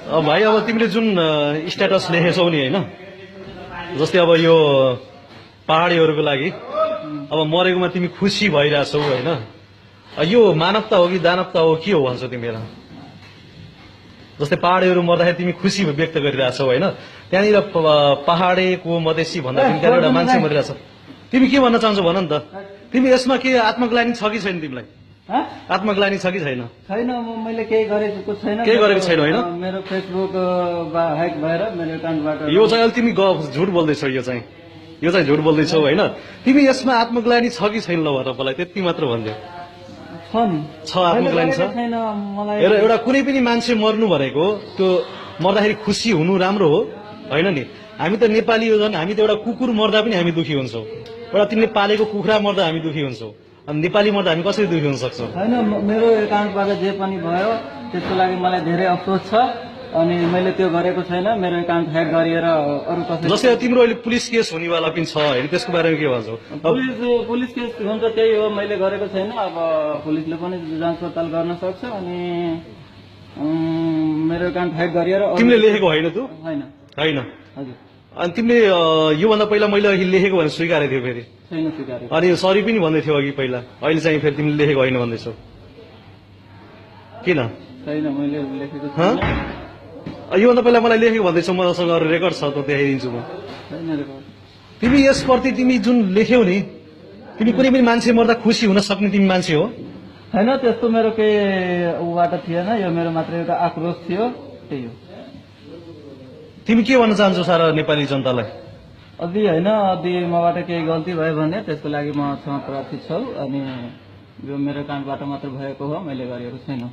भाइ अब तिमीले जुन स्ट्याटस लेखेछौ नि होइन, जस्तै अब यो पहाडीहरूको लागि अब मरेकोमा तिमी खुसी भइरहेछौ होइन, यो मानवता हो कि दानवता हो के हो भन्छौ तिमीलाई? जस्तै पहाडीहरू मर्दाखेरि तिमी खुसी व्यक्त गरिरहेछौ होइन, त्यहाँनिर पहाडेको मधेसी भन्दाखेरि त्यहाँ एउटा मान्छे मरिरहेछ, तिमी के भन्न चाहन्छौ भन नि त? तिमी यसमा के आत्मग्लानी छ कि छैन तिमीलाई? आत्मग्लानी छ कि छैन? छैन, मैले केही गरेको छैन। केही गरेको छैन होइन? मेरो फेसबुक ह्याक भएर मेरो एकाउन्टबाट यो चाहिँ अहिले तिमी झुट बोल्दैछौ, यो चाहिँ झुट बोल्दैछौ होइन। तिमी यसमा आत्मग्लानी छ कि छैन ल भएर मलाई त्यति मात्र भनिदियो। छ आत्मग्लानी छ। एउटा कुनै पनि मान्छे मर्नु भनेको त्यो मर्दाखेरि खुसी हुनु राम्रो हो होइन नि। हामी त नेपाली हो झन्, हामी त एउटा कुकुर मर्दा पनि हामी दुखी हुन्छौँ, एउटा तिमीले पालेको कुखुरा मर्दा हामी दुखी हुन्छौँ, अनि नेपाली मर्दा हामी कसरी दुखी हुन सक्छौँ? होइन, मेरो एकाउन्टबाट जे पनि भयो त्यसको लागि मलाई धेरै अफसोस छ, अनि मैले त्यो गरेको छैन। मेरो एकाउन्ट ह्याक गरिएर अरू कसै जस्तै तिम्रो अहिले पुलिस केस हुनेवाला पनि छ होइन, त्यसको बारेमा के भन्छौ? पुलिस केस हुन्छ त्यही हो, मैले गरेको छैन। अब पुलिसले पनि जाँच पडताल गर्न सक्छ। अनि मेरो एकाउन्ट ह्याक गरिएर तिमीले लेखेको होइन त्यो? होइन होइन। हजुर। अनि तिमीले योभन्दा पहिला मैले अघि लेखेको भनेर स्वीकारेको थियो फेरि? छैन स्वीकारेको। अनि सरी पनि भन्दै थियो अघि पहिला, अहिले चाहिँ फेरि तिमीले लेखेको होइन भन्दैछौ किन? छैन, मैले लेखेको छैन। योभन्दा पहिला मलाई लेखेको भन्दैछौ, मसँग रेकर्ड छ, त देखाइदिन्छु म। छैन रेकर्ड। तिमी यसप्रति तिमी जुन लेख्यौ नि, तिमी कुनै पनि मान्छे मर्दा खुसी हुन सक्ने तिमी मान्छे हो? होइन, त्यस्तो मेरो केही उबाट थिएन, यो मेरो मात्र एउटा आक्रोश थियो, त्यही हो। तिमी के भन्न चाहन्छौ सारा नेपाली जनतालाई? अझै होइन, अझै मबाट केही गल्ती भयो भने त्यसको लागि म क्षमा प्रार्थी छु। अनि यो मेरो कामबाट मात्र भएको हो, मैले गरेको छैन।